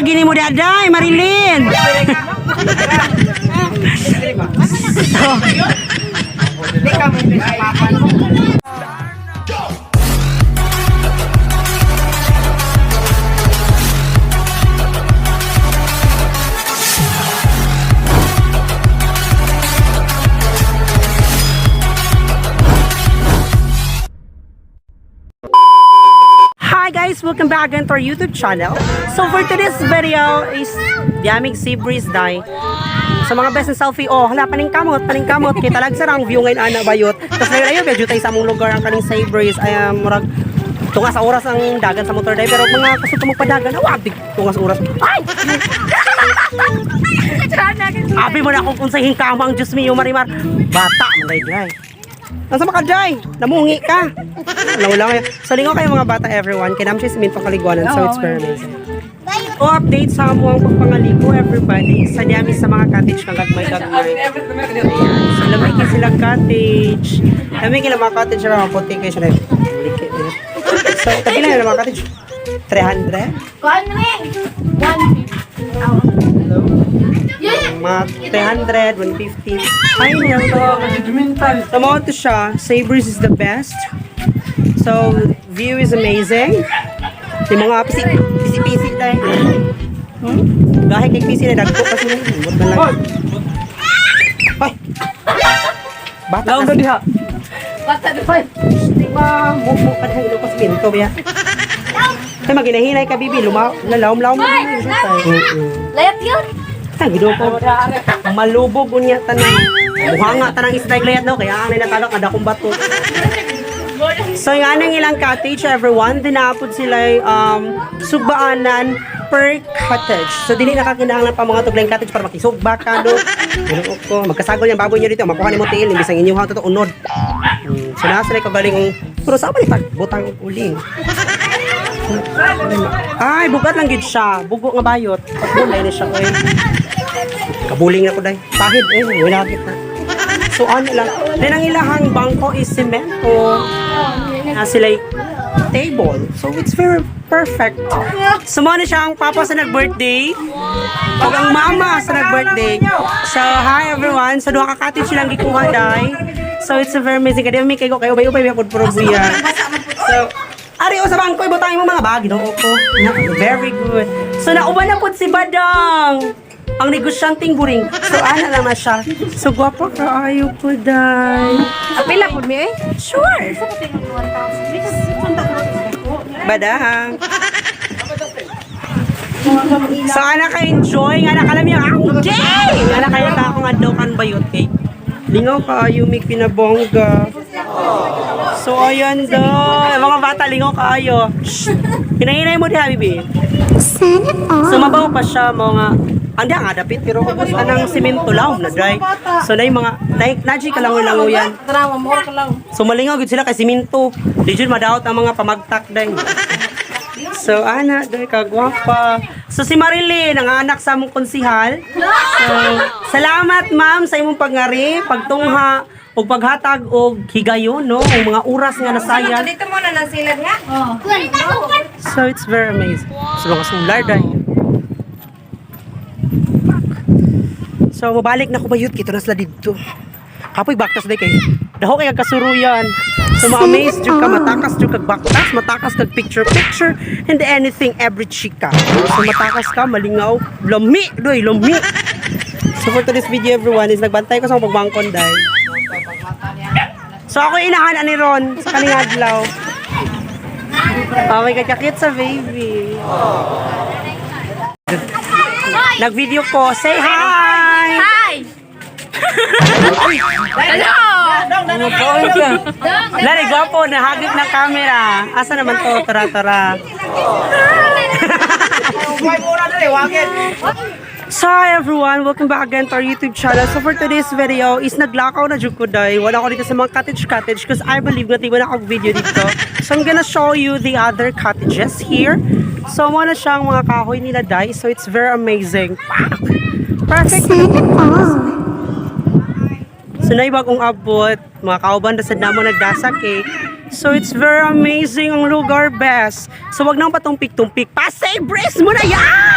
Unsa gini mo daday, Marilyn? Hi guys! Welcome back again to our YouTube channel. So for today's video is Yamig Sea Breeze Day. Sa mga best and selfie, oh, hala, paningkamot, paningkamot. Kita lang sa ang view ngayon, ana, bayot. Tapos ngayon, ayun, medyo tayo sa among lugar, ang kaning sea breeze, ay, murag, tunga sa oras ang dagan sa motor day, pero mga gusto magpadagan, aw, abig, tunga sa oras. Ay! Abi mo na akong unsay hingkamang, Diyos mio, Marimar. Bata, man day, day. Nasa makaday, namungi ka. Wala kayo. So, lingaw kayo mga bata, everyone. Kinam siya siminto kaligwanan, so it's very amazing. O update sa amuang pagpangaliko, everybody. Sa dami sa mga cottage ng gagmay-gagmay. Ayan. So, lamay kayo silang cottage. Lamay kayo mga cottage. Mga puti kayo sila. So, tabi lang yung mga cottage. 300? Kuan mo eh. 150. Mga 300, 150. Ay, hello. Tama to siya. Sabers is the best. So, view is amazing. Yung mga pisi, pisi-pisi dahil. Dahil kay pisi na dagko kasi na. Buot na lang. Ay! Bata kasi. diha. Bata doon. Di ba, mukmuk pa dahil ilokos minto ba? Ay, maginahinay ka, bibi. Lumaw, lalawm-lawm mo. Layat yun. Ay, gido ko. Malubog unya tanang. Buhanga tanang isda layat no kaya ang natalak ada akong bato. So yung anang ilang cottage everyone, dinapod sila sugbaanan per cottage. So dili na kakinahanglan pa mga tuglang cottage para makisugba ka do. Ginoo ko, magkasagol yung baboy niyo dito, makuha nimo tiil imbis ang inyong totoo unod. So na sila kagaling pero sa man butang og uling. Ay, bugat lang gid siya. Bugo nga bayot. Pagbulay na siya oy. Kabuling na ko day. Pahid eh, wala kita. So ano lang. Then ang ilahang bangko is semento. Na sila table. So it's very perfect. So mo na siya ang papa sa nag-birthday. Pag ang mama sa nag-birthday. So hi everyone. So duha ka cottage silang gikuha day. So it's a very amazing. Kaya may kayo kayo ubay-ubay may pud buya. So ari o sa bangko ibutang imong mga bag Ginoo ko. Na, very good. So nauban na pud si Badang. Ang negosyanteng buring. So ana lang na siya. So gwapo kaayo po day. Apila po mi eh. Sure. Badang. So ana ka enjoy nga na kalam yung ang day. Nga na kayo ta akong adlaw kan bayot kay. Lingaw kaayo mig pinabongga. So ayan do. Mga bata lingaw kaayo. Shh. Hinahinay mo diha bibi. So mabaw pa siya mga andi ang adapit pero ubos anang simento laom na dry. So na yung mga na naji ka langoy yan. Tara, mo ka lang. So malingaw gud sila kay simento. Di jud madaot ang mga pamagtak day. So ana, day kagwapa. So si Marilyn, ang anak sa among konsihal. So salamat ma'am sa imong pagngari, pagtungha ug paghatag og higayon no, og mga oras nga nasayan. Dito muna na sila nga. So it's very amazing. So mga solar day. So mabalik na ko bayot kito na sila didto. Kapoy baktas day kay. Daho kay kasuruyan. So ma-amaze jud ka, matakas jud kag baktas, matakas kag picture picture and anything every chika. So matakas ka, malingaw, lami doy, lami. So for today's video everyone is nagbantay ko sa akong pagbangkon day. So ako inahan ani Ron sa kaning adlaw. Oh my God, kakit sa baby. Nag-video ko. Say hi! Hi! Hello! Lari, gwapo, nahagip ng camera. Asa naman to? Tara, tara. So hi everyone! Welcome back again to our YouTube channel. So for today's video is naglakaw na jud ko day. Wala ko dito sa mga cottage-cottage because I believe nga di wala akong video dito. So I'm gonna show you the other cottages here. So mo na siyang mga kahoy nila day. So it's very amazing. Pak! Perfect! So na bagong abot, mga kauban na sad namo nagdasa kay. So it's very amazing ang lugar best. So wag nang patumpik-tumpik. Pasay brace mo na yan!